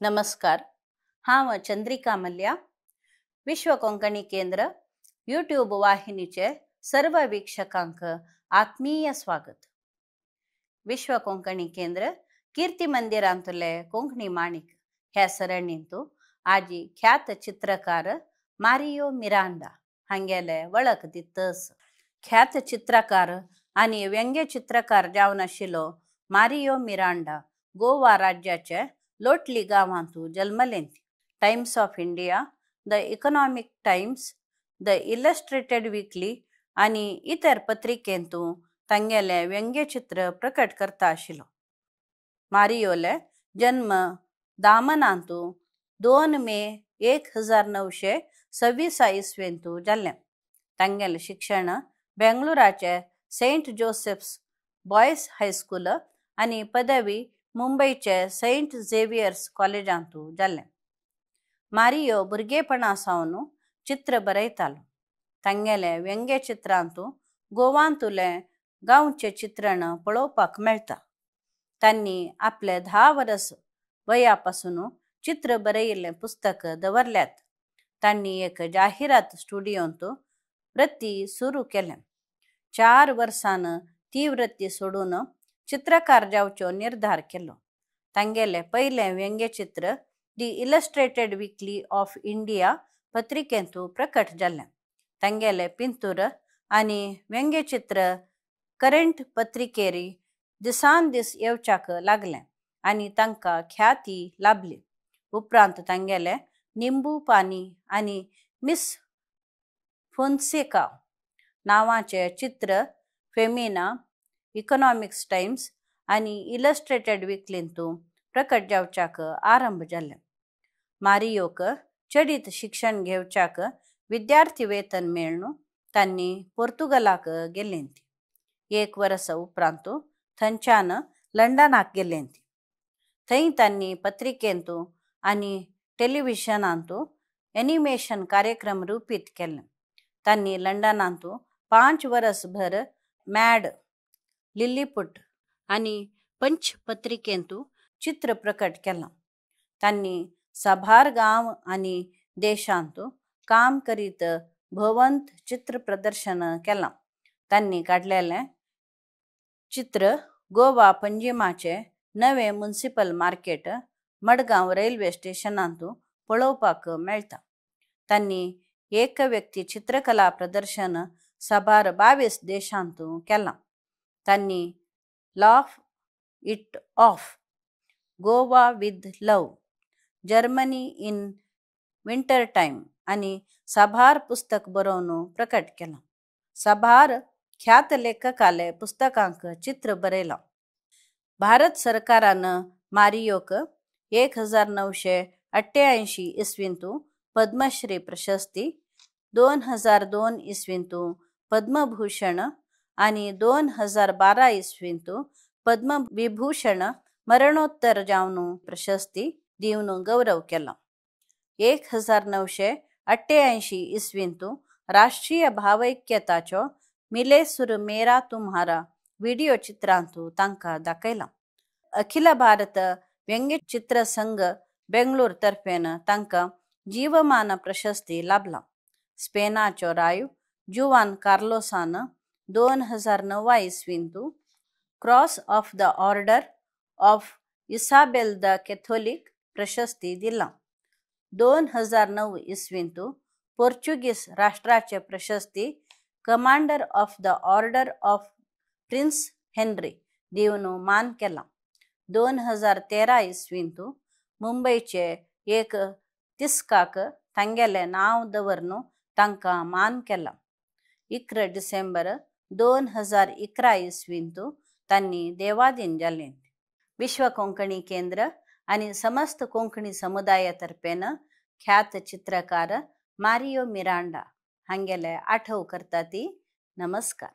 नमस्कार, हांव चंद्रिका मल्या, विश्व कोंकणी केंद्र यूट्यूब वाहिनीचे सर्व वीक्षकांक आत्मीय स्वागत। विश्व कोंकणी केंद्र कीर्ती मंदिरांतले कोंकणी माणिक ह्या सरणींतु आजी ख्यात चित्रकार मारियो मिरांडा हांगेले वळख दितस। ख्यात चित्रकार आनी व्यंग्य चित्रकार जावन आशिल्लो मारियो मिरांडा गोवा राज्याचे लोटली गांवांतु जल्मलें। Times of India, the Economic Times, the Illustrated Weekly आनी इतर पत्रिकेंतु तांगेले व्यंग्यचित्र प्रकट करता आशिल्लो। मारियोले जन्म दामनांतु 2 मे 1926 इस्वेंतु जाल्लें। तांगेलें शिक्षण बेंगळुराचे सेंट जोसेफ्स बॉयज हायस्कूल आनी पदवी मुंबईचे सेंट झेवियर्स कॉलेजांतु जाल्लें। मारियो भुरगेपणा सावन चित्र बरयतालो। तांगेले व्यंग्यचित्रांतु गोवांतुले गांवचें चित्रण पळोवपाक मेळटा। तांणी आपले 10 वर्स वया पासून चित्र बरयिल्लें पुस्तक दवरल्यात। तांणी एक जाहिरात स्टुडियोंत वृत्ती सुरू केलें। 4 वर्सान ती वृत्ती सोडून चित्रकार जावचो निर्धार केलो। तांगेलें पयलें व्यंग्यचित्र the Illustrated Weekly of India पत्रिकेंतु प्रकट जालें। तांगेलें पिंतूर आनी व्यंग्यचित्र करंट पत्रिकेरी दिसान दीस येवच्याक लागलें आनी तांकां ख्याती लाभली। उपरांत तांगेलें निंबू पानी आनी मिस फोन्सेका नांवाचें चित्र फेमिना, इकॉनॉमिक्स टायम्स आनी इलस्ट्रेटेड विकलींतु प्रकट जावच्याक आरंभ जालें। मारियोक चडीत शिक्षण घेवच्याक विद्यार्थी वेतन मेळ्ळें। तांणी पोर्तुगलाक गेलें। 1 वर्स उपरांत थंयच्यान लंडनाक गेलें। थंय तांणी पत्रिकेंतु आनी टेलिव्हिजनांतु एनिमेशन कार्यक्रम रूपीत केलें। तांणी लंडनांतु 5 वर्स भर मॅड, लिलीपुट आनी पंच पत्रिकेंतु चित्र प्रकट केलां। तांणी साबार गांव आनी देशांतु काम करीत भोवंत चित्र प्रदर्शन केलां। तांणी काडलेलें चित्र गोवा पंजिमाचे नवे म्युनिसिपल मार्केट, मडगांव रेल्वे स्टेशनांतु पळोवपाक मेळटा। तांणी एक व्यक्ती चित्रकला प्रदर्शन साबार 22 देशांतु केलां। तांणी laugh it off, Goa with love, Germany in winter time आनी साबार पुस्तक बरोवन प्रकट केलां। साबार ख्यात लेखकाले पुस्तकांक चित्र बरयलां। भारत सरकारान मारियोक 1988 इस्वींतु पद्मश्री प्रशस्ती, 2002 इस्वींतु पद्मभूषण आनी 2012 इस्वींतु पद्मविभूषण मरणोत्तर जावन प्रशस्ती दिवन गौरव केला। 1988 इस्वींतु राष्ट्रीय भावैक्यताचो मिले सुर मेरा तुम्हारा व्हिडिओ चित्रांतु तांकां दाखयलां। अखिल भारत व्यंग्यचित्र संघ बेंगळूर तर्फेन तांकां जीवमान प्रशस्ती लाभला। स्पेनाचो राय जुआन कार्लोसान 2009 इस्वींतु cross of the order of Isabel the Catholic प्रशस्ती दिला। 2009 इस्वींतु पोर्चुगीज राष्ट्राचे प्रशस्ती commander of the order of Prince Henry दिवन मान केला। 2013 इस्वींतु मुंबईचे एक तिस्काक तांगेलें नांव दवरून तांकां मान केला। 11 डिसेंबर 2011 इस्वींतु तांणी देवाधीन जालें। विश्व कोंकणी केंद्र आनी समस्त कोंकणी समुदाया तर्फेन ख्यात चित्रकार मारियो मिरांडा हांगेले आठव करता ती। नमस्कार।